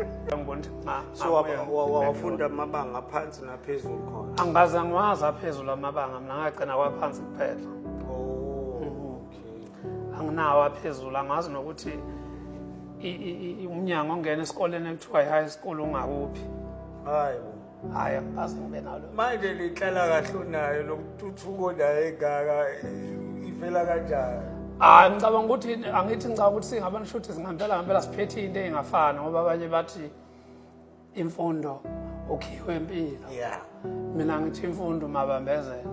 Ngibona ukuthi So wafunda amabanga aphansi naphezulu khona? Angikaze ngiwazi aphezulu amabanga mina, ngagcina kwaphansi kuphela. Oh, okay. Anginawo aphezulu, angazi nokuthi umnyango ongena esikoleni ekuthiwa i-high school ungakuphi. Hayi bo. Hhayi, angikaze ngibe nalo. Manje le nhlalakahle onayo, lokuthuthuko nayo engaka, ivela kanjani? Hayi, ngicabanga ukuthi, angithi ngicabanga ukuthi singabantu shuthi singampela ngempela siphethe into ey'ngafani, ngoba abanye bathi imfundo ukhiwe impilo. Mina ngithi imfundo mabambezela.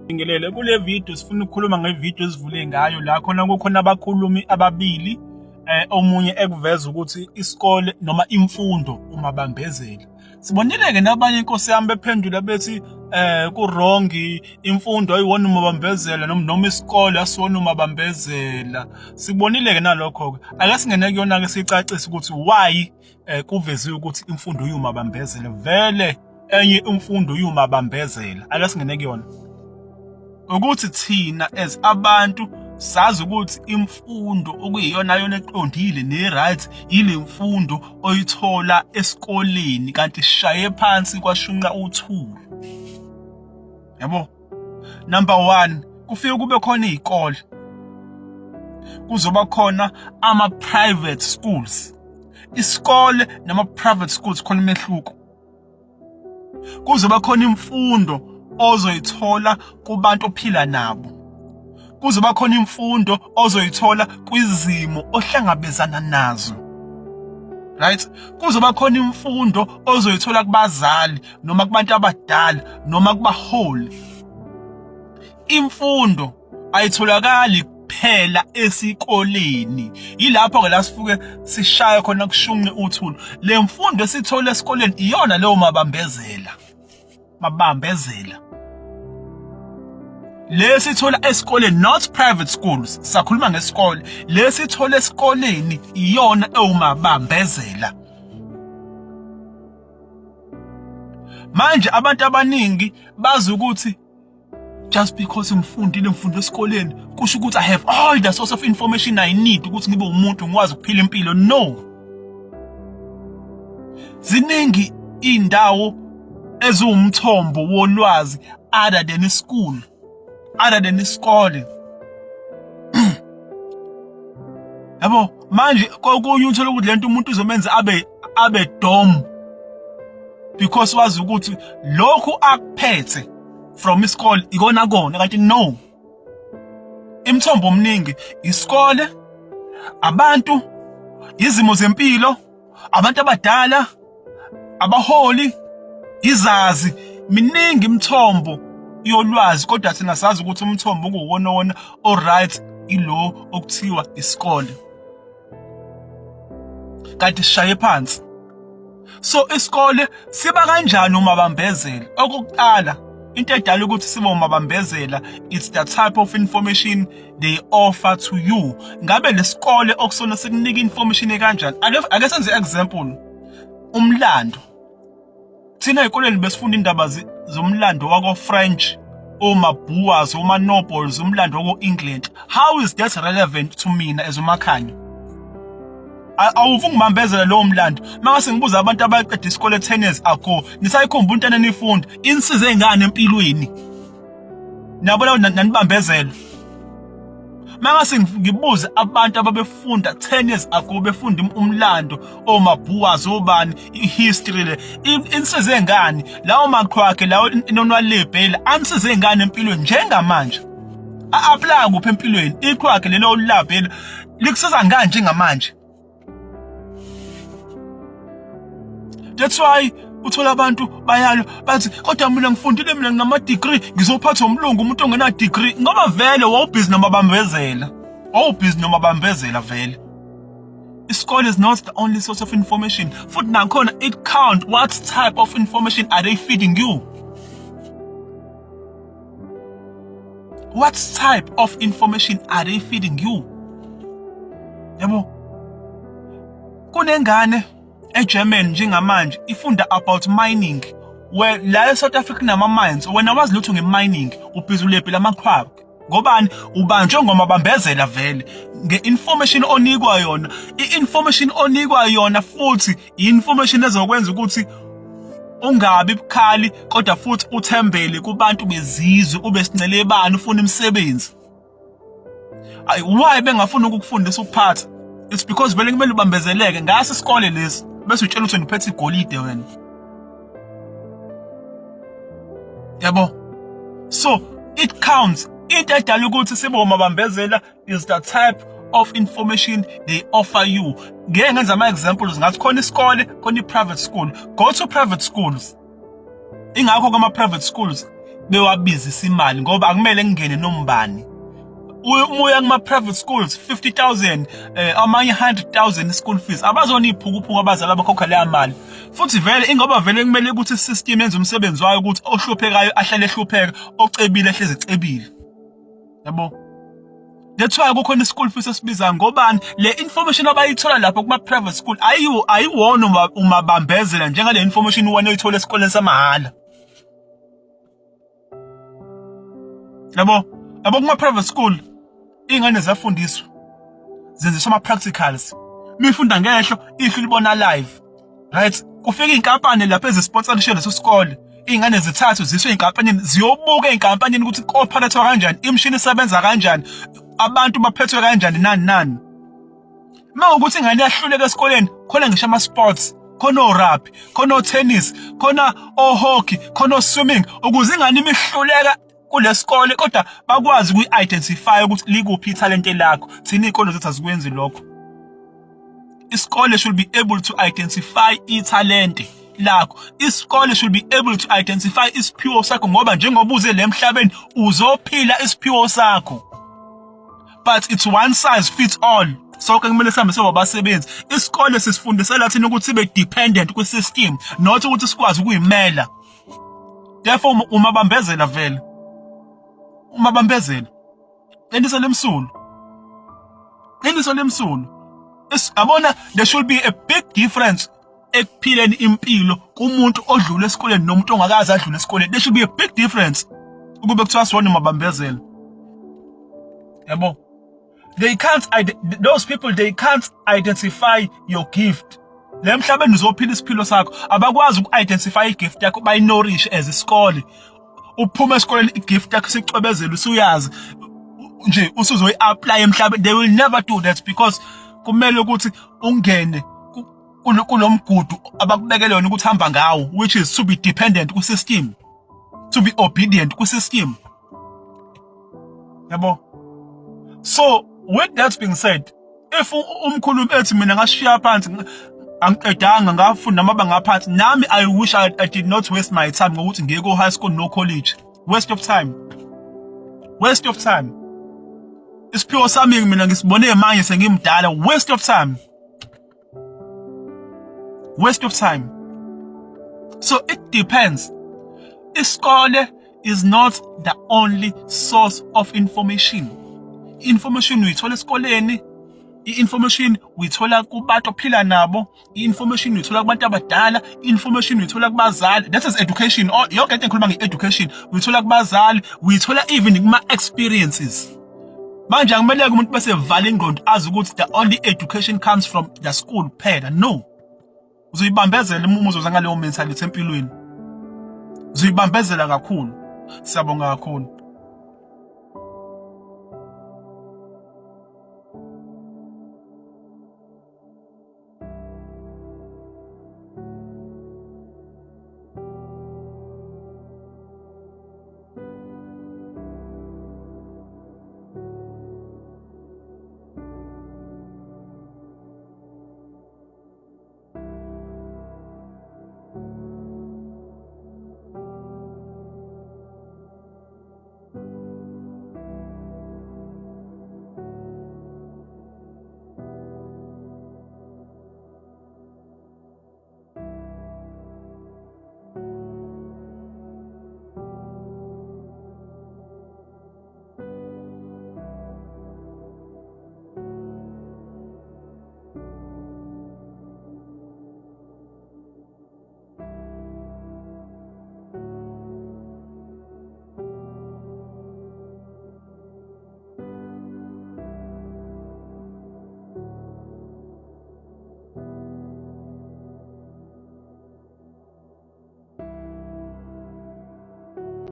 Bingelele kule video, sifuna ukukhuluma ngevideo esivule ngayo la khona kukhona abakhulumi ababili, omunye ekuveza ukuthi isikole noma imfundo umabambezela. Sibonile-ke nabanye, inkosi yami, bephendula bethi ku-wrong, imfundo ayiwona umabambezela noma isikole asiwona umabambezela. Sibonile-ke nalokho-ke. Ake singene kuyona-ke, sicacise ukuthi why kuveziwe ukuthi imfundo iwumabambezela. Vele enye imfundo iwumabambezela. Ake singene kuyona ukuthi thina as abantu sazi ukuthi imfundo okuyiyona yona eqondile ne-right ile mfundo oyithola esikoleni, kanti sishaye phansi kwashunqa uthuli, yabo. Number 1, kufike kube khona izikole, kuzoba khona ama private schools. Isikole nama private schools khona umehluko. Kuzoba khona imfundo ozoyithola kubantu ophila nabo, kuzoba khona imfundo ozoyithola kwizimo ohlangabezana nazo, right? Kuzoba khona imfundo ozoyithola kubazali noma kubantu abadala noma kubaholi. Imfundo ayitholakali kuphela esikoleni. Yilapho ke la sifuke sishaye khona kushunqe uthulu. Le mfundo esithola esikoleni iyona leyo mabambezela, mabambezela lesithola esikoleni, not private schools. Sakhuluma ngesikole, lesithola esikoleni iyona ewumabambezela. Manje abantu abaningi bazi ukuthi just because ngifundile, ngifunde esikoleni, kusho ukuthi I have all the source of information I need ukuthi ngibe umuntu, ngikwazi ukuphila impilo. No, ziningi indawo eziwumthombo wolwazi other than school, other than isikole, yabo. Manje kokunye uthola ukuthi lento umuntu uzomenza abe dumb because wazi ukuthi lokhu akuphethe from isikole ikona kona, kanti no, imithombo omningi: isikole, abantu, izimo zempilo, abantu abadala, abaholi, izazi. Miningi imithombo yolwazi, kodwa thina sazi ukuthi umthombo okuwona wona oright ilo okuthiwa isikole, kanti sishaye phansi. So isikole siba kanjani umabambezela? Okokuqala, into edala ukuthi sibe umabambezela, it's the type of information they offer to you. Ngabe lesikole okusona sikunika information ekanjani? Ake senze example, umlando. Thina ezikoleni besifunda indaba zomlando wako French, oma-Boers, oma-Nobles, umlando wako-England. How is that relevant to mina as uMakhanya? Awuvu ngibambezela lowo mlando. Mangase ngibuza abantu abaqeda isikole 10 years ago, nisayikhumbula into enifunda? Insize ngani empilweni? Nabo nanibambezela. Mangase ngibuze abantu ababefunda 10 years ago, befunda umlando omaBoers, obani, ihistory le insize ngani? Lawo maqhwakhe lawo inonwalebhela ansize ngani empilweni njengamanje? A-apply kuphi empilweni iqhwakhe lelo olulabhela? Likusiza ngani njengamanje? That's why uthola abantu bayalo bathi, "Kodwa mina ngifundile, mina nginama degree, ngizophatha umlungu, umuntu ongena degree," ngoba vele wawubhizi noma bambezela, wawubhizi noma bambezela vele. Isikole is not the only source of information. Futhi nakhona it count what type of information are they feeding you. What type of information are they feeding you, yabo? Kunengane eGermany njengamanje ifunda about mining, where la eSouth Africa nama mines, wena wazi lutho ngemining, ubhizi ulephi lamaqhwaba. Ngobani? Ubanjwe ngomabambezela vele nge-information onikwa yona. I-information onikwa yona futhi i-information ezokwenza ukuthi ungabi bukhali kodwa futhi uthembele kubantu bezizwe, ube sincelebani ufuna imisebenzi. Ayi, why bengafuni ukukufundisa ukuphatha? It's because vele kumele ubambezeleke ngaso isikole lesi bese utshela ukuthi ngiphethe igolide wena. Yabo? So it counts. Into edala ukuthi sibe omabambezela is the type of information they offer you. Ngeke ngenza ama examples ngathi khona isikole, khona i-private school. Go to private schools. Ingakho kuma private schools bewabizisa imali ngoba akumele kungene nombani. Uma uya kuma private schools 50,000 amanye 100,000 school fees, abazona iphukuphuku abazali abakhokha leya mali. Futhi vele ingoba vele kumele ukuthi isystem yenze umsebenzi wayo ukuthi ohluphekayo ahlale ehlupheka, ocebile ehleze ecebile. Yabo? That's why kukhona i-school fees esibizayo. Ngobani? Le information abayithola lapho kuma private school ayiwo ayiwona umabambezela njengale information wena oyithola esikoleni samahhala. Yabo? Yabo, kuma private school ingane ziyafundiswa, zenziswa ama practicals. Mifunda ngehlo, ihlo libona live. Right? Kufika inkampani lapha ezisponsorishe leso sikole. Iy'ngane zithathwe ziswe ey'nkampanini, ziyobuka ey'nkampanini ukuthi ko-operate-wa kanjani, imishini isebenza kanjani, abantu baphethwe kanjani, nani nani. Uma ukuthi ingane iyahluleka esikoleni, khona ngisho ama-sports, khona o-rugby, khona o-tennis, khona o-hockey, khona o-swimming, ukuze ingane imihluleka kulesikole kodwa bakwazi ukuyi-identify ukuthi likuphi ithalente lakho. Thina iy'kole zethu azikwenzi lokho. Isikole should be able to identify ithalente lakho. Isikole should be able to identify isiphiwo sakho, ngoba njengoba uze le emhlabeni uzophila isiphiwo sakho. But it's one size fits all. Sonke kumele sihambe soba abasebenzi. Isikole sisifundisela thina ukuthi sibe dependent kwi-system, not ukuthi sikwazi ukuyimela. Therefore umabambezela vele. Umabambezela. Qiniso lemsulu. Qiniso lemsulu. Yabona, there should be a big difference ekuphileni impilo kumuntu odlula esikoleni nomuntu ongakaze adlule esikoleni. There should be a big difference. Ukube kuthiwa siwona mabambezela. Yabo? They can't, those people, they can't identify your gift. Le emhlabeni uzophila isiphilo sakho. Abakwazi uku-identify igift yakho bayinourish as isikole. Uphuma esikoleni igift yakho sicwebezela, usuyazi nje usuzoyi-apply emhlabeni. They will never do that because kumele ukuthi ungene kulo mgudu abakubekele yona ukuthi hamba ngawo, which is to be dependent ku-system, to be obedient ku-system. Yabo? So with that being said, if umkhulumi ethi mina ngashiya phansi, angiqedanga, ngafunda amabanga aphansi, nami I wish I did not waste my time ngokuthi ngiye ko high school no college. Waste of time, waste of time. Isiphiwo sami mina ngisibone manje sengimdala. Waste of time, waste of time. So it depends. Isikole is not the only source of information. Information uyithola esikoleni, i-information uyithola kubantu ophila nabo, i-information uyithola kubantu abadala, i-information uyithola kubazali. That is education. Oh, yonke into engikhuluma nge-education uyithola kubazali, uyithola even kuma-experiences. Manje akumeleke umuntu bese vala ingqondo azi ukuthi the only education comes from the school kuphela. No, uzoyibambezela uma uzoza ngaleyo mentality empilweni, uzoyibambezela kakhulu. Siyabonga kakhulu.